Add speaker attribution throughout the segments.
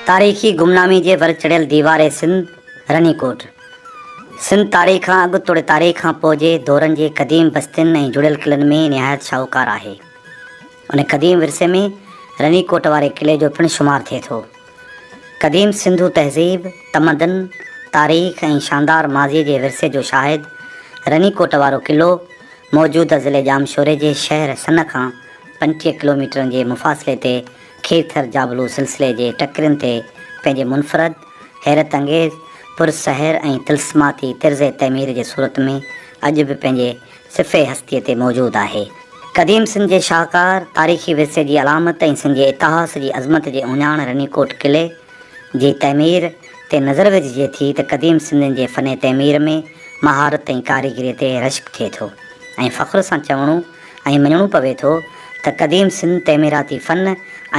Speaker 1: تاريخي گمنامي جي ور چڙهيل ديوار سنڌ، رني ڪوٽ. سنڌ تاريخ کان اڳ توڙي تاريخ کان پوء جي دورن جي قديم بستين ۽ جڙيل قلعن ۾ نهايت شاهوڪار آهي. ان قديم ورثي ۾ رني ڪوٽ واري قلعي جو پڻ شمار ٿئي ٿو. قديم سنڌو تهذيب، تمدن، تاريخ ۽ شاندار ماضيء جي ورثي جو شاهد رني ڪوٽ وارو قلعو موجوده ضلعي ڄامشوري جي شهر سن کان 25 ڪلوميٽرن جي مفاصلي تي کيرٿر جابلو سلسلي جي ٽڪرين تي پنهنجي منفرد، حيرت انگيز، پرسحر ۽ طلسماتي طرز تعمير جي صورت ۾ اڄ به پنهنجي صفحه هستيء تي موجود آهي. قديم سنڌ جي شاهڪار تاريخي ورثي جي علامت ۽ سنڌ جي اتهاس جي عظمت جي اهڃاڻ رني ڪوٽ قلعي جي تعمير تي نظر وجهجي ٿي ته قديم سنڌين جي فن تعمير ۾ مهارت ۽ ڪاريگريء تي رشڪ ٿئي ٿو ۽ فخر سان چوڻو ۽ مڃڻو پوي ٿو ته قديم سنڌ تعميراتي فن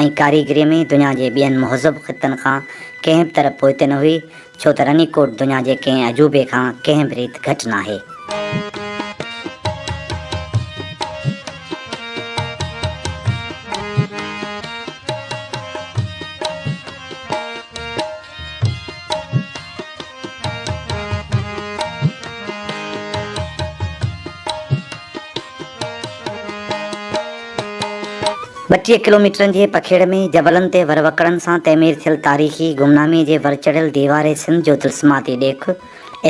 Speaker 1: ۽ ڪاريگريء ۾ دنيا جي ٻين مهذب خطن کان ڪنهن به طرح پوئتي نه هئي ڇو ته رني ڪوٽ دنيا جي ڪنهن عجوبي کان ڪنهن به ريت گهٽ ناهي. 32 ڪلوميٽرن جي پکيڙ ۾ جبلن تي ور وڪڙن سان تعمير ٿيل تاريخي گمناميء جي ور چڙهيل ديوار سنڌ جو طلسماتي ڏيک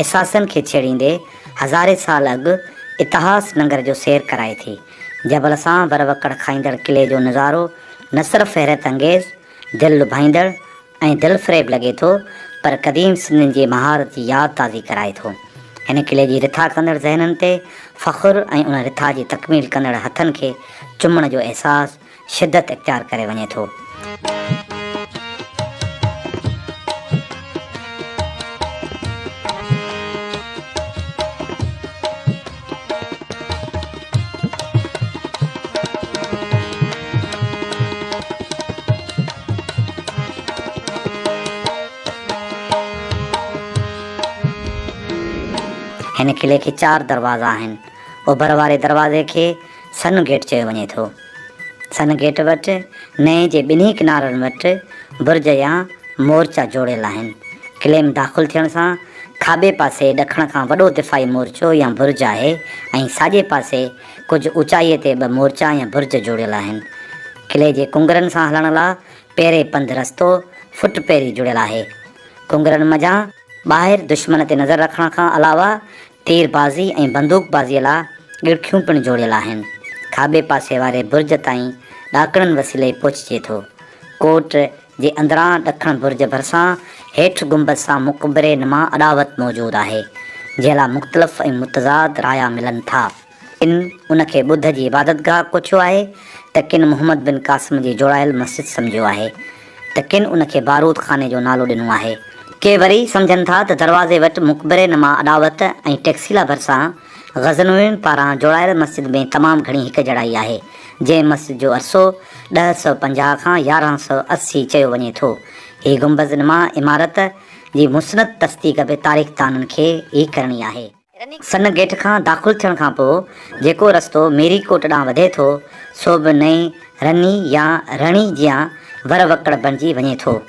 Speaker 1: احساسن کي ڇيڙيندي هزارين سال اڳ اتهاس ننگر جو سير ڪرائي ٿي. جبل سان ور وڪڙ کائيندڙ قلعي جو نظارو نه صرف حيرت انگيز، دل لڀائيندڙ ۽ دلفريب لڳي ٿو پر قديم سنڌين جي مهارت جي ياد تازي ڪرائي ٿو. هن قلعي جي رٿا ڪندڙ ذهنن تي فخر ۽ ان رٿا جي تڪميل ڪندڙ هٿن کي چمڻ جو احساس شدت اختيار ڪري وڃي ٿو. هن قلعي کي چار دروازا آهن. اوڀر واري دروازي کي سن گيٽ چيو وڃي ٿو. سن گيٽ وٽ نئين جي ٻنهي ڪنارن وٽ برج يا مورچا جوڙيل آهن. قلعي ۾ داخل ٿيڻ سان کاٻي پاسي ڏکڻ کان وڏو دفاعي مورچو يا برج آهي ۽ ساڄي پاسي ڪجهه اوچائيء تي ٻه مورچا يا برج جوڙيل آهن. قلعي جي ڪنگرن سان هلڻ لا پيري پنڌ رستو فٽ پيري جڙيل آهي. ڪنگرن منجهان ٻاهر دشمن تي نظر رکڻ کان علاوه تير بازي ۽ بندوق بازيء لا ڳڙکيون پڻ جوڙيل آهن. کاٻي پاسي واري برج تائين ڏاڪڻن وسيلي پهچجي ٿو. ڪوٽ جي اندران ڏکڻ برج ڀرسان هيٺ گنبذ سان مقبري نما اڏاوت موجود آهي، جنهن لا مختلف ۽ متضاد رايا ملن ٿا. ڪن ان کي ٻڌ جي عبادتگاهه ڪوٺيو آهي ته ڪن محمد بن قاسم جي جوڙايل مسجد سمجهيو آهي ته ڪن ان کي بارود خاني جو نالو ڏنو آهي. ڪي وري سمجهن ٿا ته دروازي وٽ مقبري نما اڏاوت ۽ ٽيڪسيلا ڀرسان غزنوين پاران جوڙايل مسجد ۾ تمام گهڻي هڪجهڙائي آهي، جنهن مسجد جو عرصو 1050 کان 1180 چيو وڃي ٿو. هي گنبذ نما عمارت جي مسند تصديق به تاريخدانن کي ئي ڪرڻي آهي. سن گيٽ کان داخل ٿيڻ کان پوء جيڪو رستو ميري ڪوٽ ڏانهن وڌي ٿو، سو به نئين رني يا رڻي جيان ور وڪڙ بڻجي وڃي ٿو.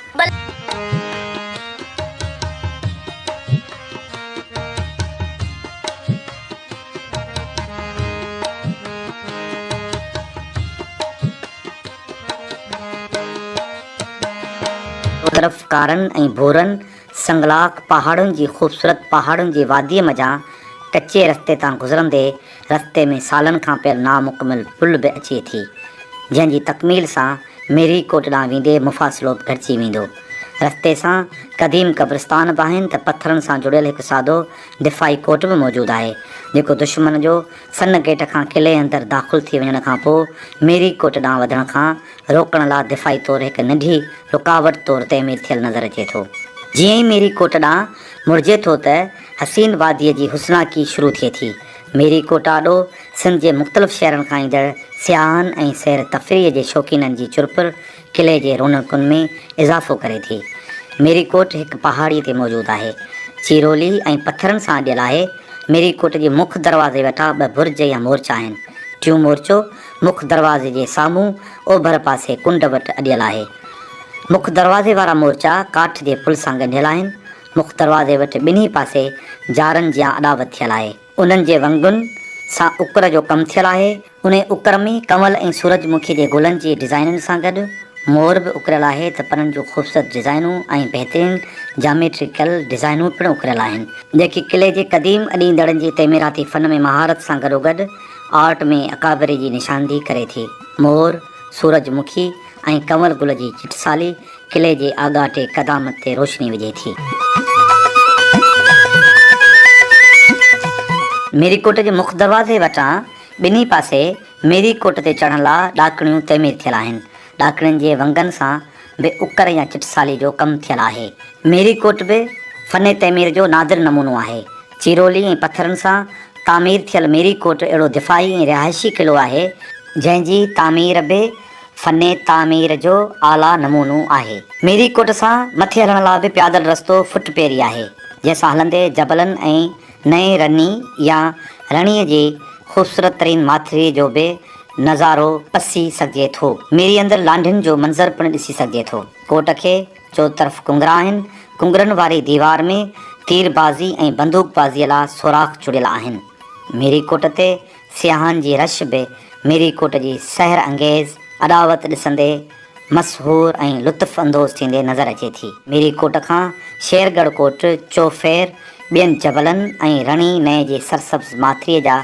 Speaker 1: طرف ڪارن ۽ ڀورن سنگلاخ پهاڙن جي خوبصورت پهاڙن جي واديء منجهان ڪچي رستي تان گذرندي رستي ۾ سالن کان پيل نامڪمل پل به اچي ٿي، جنهن جي تڪميل سان ميري ڪوٽ ڏانهن ويندي مفاصلو به گهٽجي ويندو. رستي سان قديم قبرستان به آهن ته پٿرن سان جڙيل هڪ سادو دفاعي ڪوٽ به موجود آهي، جيڪو دشمن جو سن گيٽ کان قلعي اندر داخل ٿي وڃڻ کان پوء ميري ڪوٽ ڏانهن وڌڻ کان روڪڻ لا دفاعي طور هڪ ننڍي رڪاوٽ طور تعمير ٿيل نظر اچي ٿو. جيئن ئي ميري ڪوٽ ڏانهن مڙجي ٿو ته حسين واديء جي حسناڪي شروع ٿئي ٿي. ميري ڪوٽ آڏو سنڌ جي مختلف شهرن کان ايندڙ سياحن ۽ سير تفريح جي شوقينن جي چرپر قلعي جي رونقن ۾ اضافو ڪري ٿي. ميري ڪوٽ هڪ پهاڙيء تي موجود آهي. چيرولي ۽ پٿرن سان اڏيل آهي. ميري ڪوٽ جي مک دروازي وٽان ٻه برج يا مورچا آهن. ٽيون مورچو مک دروازي جي سامهون اوڀر پاسي ڪنڊ وٽ اڏيل آهي. مک دروازي وارا مورچا ڪاٺ جي پل سان ڳنڍيل آهن. مک دروازي وٽ ٻنهي پاسي جارن جيان اڏاوت ٿيل آهي. انهن جي ونگن سان اڪر جو ڪم ٿيل آهي. انهي اڪر ۾ ڪنول ۽ سورج مکي جي گلن جي ڊزائينن سان گڏ مور به اڪريل آهي ته پنن جون خوبصورت ڊزائينون ۽ بهترين جاميٽريڪل ڊزائينون پڻ اڪريل آهن. جيڪي قلعي جي قديم اڏيندڙن جي تعميراتي فن ۾ مهارت سان گڏوگڏ آرٽ ۾ اڪابري جي نشاندهي ڪري ٿي. مور، سورج مکي ۽ ڪنول گل جي چٽسالي قلعي جي آڳاٽي قدامت تي روشني وجهي ٿي. ميري ڪوٽ جي مک دروازي وٽان ٻنهي پاسي ميري ڪوٽ تي چڙهڻ لا ڏاڪڻيون تعمير ٿيل آهن. ڏاڪڻين جي ونگن سان به اڪر يا چٽسالي جو ڪم ٿيل آهي. ميري ڪوٽ به فن تعمير جو نادر نمونو آهي. چيرولي ۽ پٿرن سان تعمير ٿيل ميري ڪوٽ اهڙو دفاعي ۽ رهائشي قلعو آهي، جنهن جي تعمير به فن تعمير جو اعليٰ نمونو آهي. ميري ڪوٽ سان مٿي هلڻ لا به پيادل رستو فٽ پيري آهي، جنهن سان هلندي جبلن ۽ نئين رني يا رڻيء جي خوبصورت ترين ماٿريء جو به نظارو پسي سگهجي ٿو. ميري اندر لانڍين جو منظر پڻ ڏسي سگهجي ٿو. ڪوٽ کي چوطرف ڪنگرا آهن. ڪنگرن واري ديوار ۾ تير بازي ۽ بندوق بازيء لا سوراخ جڙيل آهن. ميري ڪوٽ تي سياحن جي رش به ميري ڪوٽ جي سحر انگيز اڏاوت ڏسندي مسحور ۽ لطف اندوز ٿيندي نظر اچي ٿي. ميري ڪوٽ کان شيرڳڙهه ڪوٽ، چوڦير، ٻين جبلن ۽ رڻي نئين جي سرسبز ماٿريء جا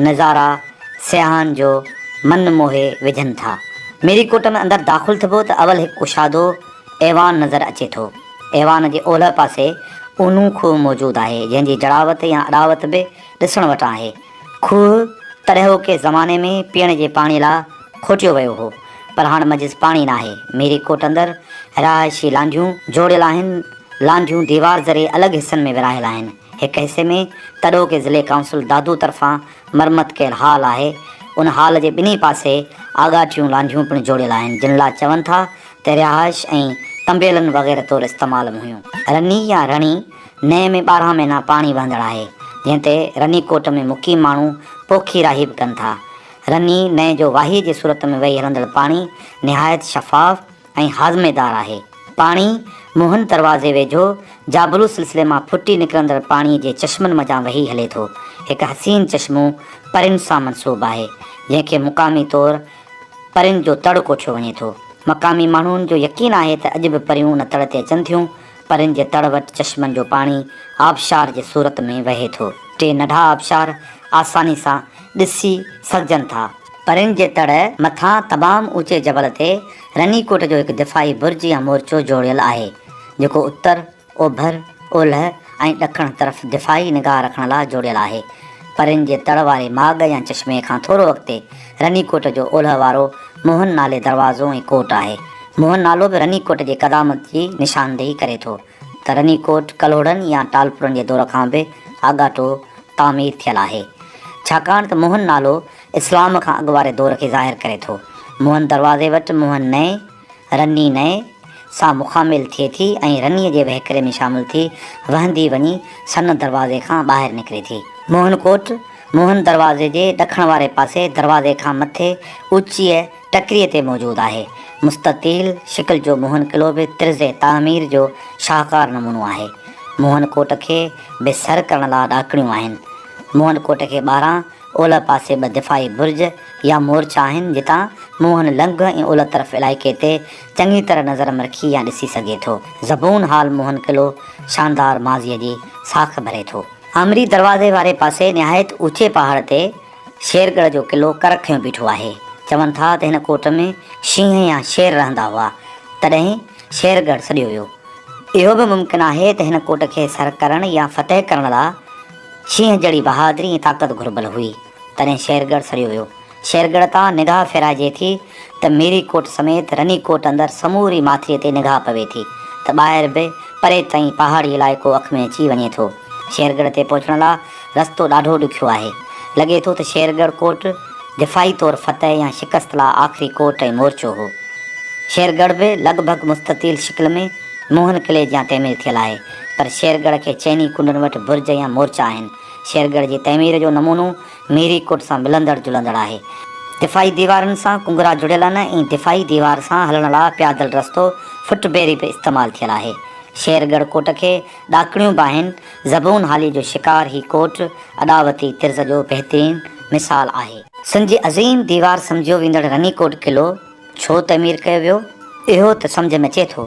Speaker 1: نظارا سياحن جو من موهي وجهن ٿا. ميري ڪوٽ ۾ اندر داخل ٿبو ته اول هڪ ڪشادو ايوان نظر اچي ٿو. ايوان جي اولهه پاسي اونهون کوهه موجود آهي، جنهن جي جڙاوت يا اڏاوت به ڏسڻ وٽان آهي. کوهه تڏهوڪي زماني ۾ پيئڻ جي پاڻي لا کوٽيو ويو هو، پر هاڻ منجهس پاڻي ناهي. ميري ڪوٽ اندر رهائشي لانڍيون جوڙيل آهن. لانڍيون ديوار ذريعي الڳ حصن ۾ ورهايل آهن. هڪ حصي ۾ تڏهوڪي ضلعي ڪائونسل دادو طرفان مرمت ڪيل هال آهي. ان هال جي ٻنهي پاسي آڳاٽيون لانڍيون پڻ جوڙيل آهن، جن لا چون ٿا ته رهائش ۽ تنبيلن وغيره طور استعمال م هيون. رني يا رڻي نئين ۾ 12 مهينا پاڻي وهندڙ آهي، جنهن تي رني ڪوٽ ۾ مقيم ماڻهو پوکي راهي به ڪن ٿا. رني نئين جو واهيء جي صورت ۾ وهي هلندڙ پاڻي نهايت شفاف ۽ هاضميدار آهي. پاڻي موهن دروازي ويجهو جابلو سلسلي مان ڦٽي نڪرندڙ پاڻيء جي چشمن منجهان وهي هلي ٿو. هڪ حسين چشمو پرين سان منسوب آهي، جنهن کي مقامي طور پرين جو تڙ ڪوٺيو وڃي ٿو. مقامي ماڻهن جو يقين آهي ته اڄ به پريون ان تڙ تي اچن ٿيون. پرين جي تڙ وٽ چشمن جو پاڻي آبشار جي صورت ۾ وهي ٿو. ٽي ننڍا آبشار آساني سان ڏسي سگهجن ٿا. پرين جي تڙ مٿان تمام اوچي جبل تي رني ڪوٽ جو هڪ دفاعي برج يا مورچو جوڙيل آهي، جيڪو اتر، اوڀر، اولهه ۽ ڏکڻ طرف دفاعي نگاهه رکڻ لاء جوڙيل آهي. پرين جي تڙ واري ماڳ يا چشمي کان ٿورو اڳتي رني ڪوٽ جو اولهه وارو موهن نالي دروازو ۽ ڪوٽ آهي. موهن نالو به رني ڪوٽ جي قدامت جي نشاندهي ڪري ٿو ته رني ڪوٽ ڪلهوڙن يا ٽالپرن جي دور کان به آڳاٽو تعمير ٿيل آهي. ڇاڪاڻ ته موهن نالو اسلام کان اڳ واري دور کي ظاهر ڪري ٿو. موهن دروازي وٽ موهن نئين، رني نئين، سان مخامل ٿئي ٿي ۽ رنيء جي وهڪري ۾ شامل ٿي وهندي وڃي سن دروازي کان ٻاهر نڪري ٿي. موهن ڪوٽ، موهن دروازي جي ڏکڻ واري پاسي دروازي کان مٿي اوچيء ٽڪريء تي موجود آهي. مستطيل شڪل جو موهن قلعو به طرز تعمير جو شاهڪار نمونو آهي. موهن ڪوٽ کي به سر ڪرڻ لاء ڏاڪڻيون آهن. موهن ڪوٽ کي ٻاهران اولهه پاسي ٻه دفاعي برج يا مورچا آهن، جتان موهن لنگهه ۽ اولهه طرف علائقي تي چڱي طرح نظر مرکي يا ڏسي سگهي ٿو. زبون حال موهن قلعو شاندار ماضيء جي ساک ڀري ٿو. آمري دروازي واري پاسي نهايت اوچي پهاڙ تي شيرڳڙهه جو قلعو ڪر کنيو بيٺو آهي. چون ٿا ته هن ڪوٽ ۾ شينهن يا شير رهندا هئا، تڏهن شيرڳڙهه سڏيو ويو. اهو به ممڪن آهي ته هن ڪوٽ کي سر ڪرڻ يا فتح ڪرڻ لاء شينهن جهڙي بهادري ۽ طاقت گهربل هئي، تڏهن شيرڳڙهه سڏيو ويو. شيرڳڙهه تان نگاهه ڦيرائجي ٿي ته ميري ڪوٽ سميت رني ڪوٽ اندر سموري ماٿريء تي نگاهه پوي ٿي ته ٻاهر به پري تائين پهاڙي علائقو اک ۾ اچي وڃي ٿو. شيرڳڙهه تي پهچڻ لاء رستو ڏاڍو ڏکيو آهي. لڳي ٿو ته شيرڳڙهه ڪوٽ دفاعي طور فتح يا شڪست لاء آخري ڪوٽ ۽ مورچو هو. شيرڳڙهه به لڳ ڀڳ مستطيل شڪل ۾ موهن قلعي جيان تعمير ٿيل آهي، پر شيرڳڙهه کي چئني ڪنڊن وٽ برج يا مورچا آهن. شيرڳڙهه جي تعمير جو نمونو ميري ڪوٽ سان ملندڙ جلندڙ آهي. دفاعي ديوارن سان ڪنگرا جڙيل آهن ۽ دفاعي ديوار سان هلڻ لاء پيادل رستو فٽ بيري به استعمال ٿيل آهي. شير ڳڙهه ڪوٽ کي ڏاڪڻيون به آهن. زبون حالي جو شڪار هي ڪوٽ اڏاوتي طرز جو بهترين مثال آهي. سنڌ جي عظيم ديوار سمجهيو ويندڙ رني ڪوٽ قلعو ڇو تعمير ڪيو ويو، اهو ته سمجهه ۾ اچي ٿو،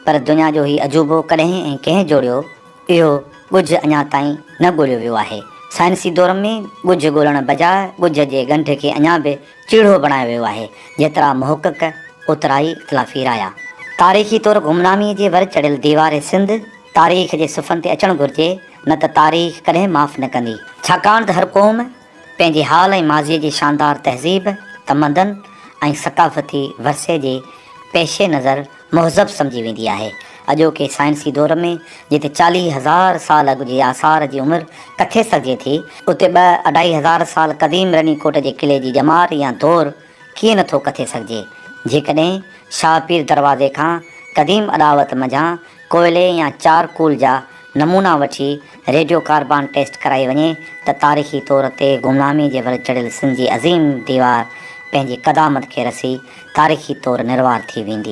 Speaker 1: پر دنيا جو هي عجوبو ڪڏهن ۽ ڪنهن جوڙيو، اهو ڳجهه اڃا تائين نه ڳوليو ويو آهي. سائنسي دور ۾ ڳجهه ڳولڻ بجاء ڳجهه جي ڳنڍ کي اڃا به چيڙهو بڻايو ويو آهي. جيترا محقق، اوترا ئي اختلافي رايا. تاريخي طور گمناميء جي ور چڙهيل ديوار سنڌ تاريخ جي صفحن تي اچڻ گهرجي، نه ته تاريخ ڪڏهن معاف نه ڪندي. ڇاڪاڻ ته هر قوم پنهنجي حال ۽ ماضيء جي شاندار تهذيب، تمدن ۽ ثقافتي ورثي جي پيش نظر مهذب سمجهي ويندي آهي. اڄوڪي سائنسي دور ۾ جتي 40 هزار سال اڳ جي آثار جي عمر ڪٿي سگهجي ٿي، اتي ٻه اڍائي هزار سال قديم رني ڪوٽ جي قلعي جي ڄمار يا دور ڪيئن نه ٿو ڪٿي سگهجي. جيڪڏهن شاهه پير دروازي کان قديم اڏاوت منجهان ڪوئلي يا چارڪول جا نمونا وٺي ريڊيو ڪاربان ٽيسٽ ڪرائي وڃي ته تاريخي طور تي گمنامي جي ور چڙهيل سنڌ جي عظيم ديوار پنهنجي قدامت کي رسي تاريخي طور نروار ٿي ويندي.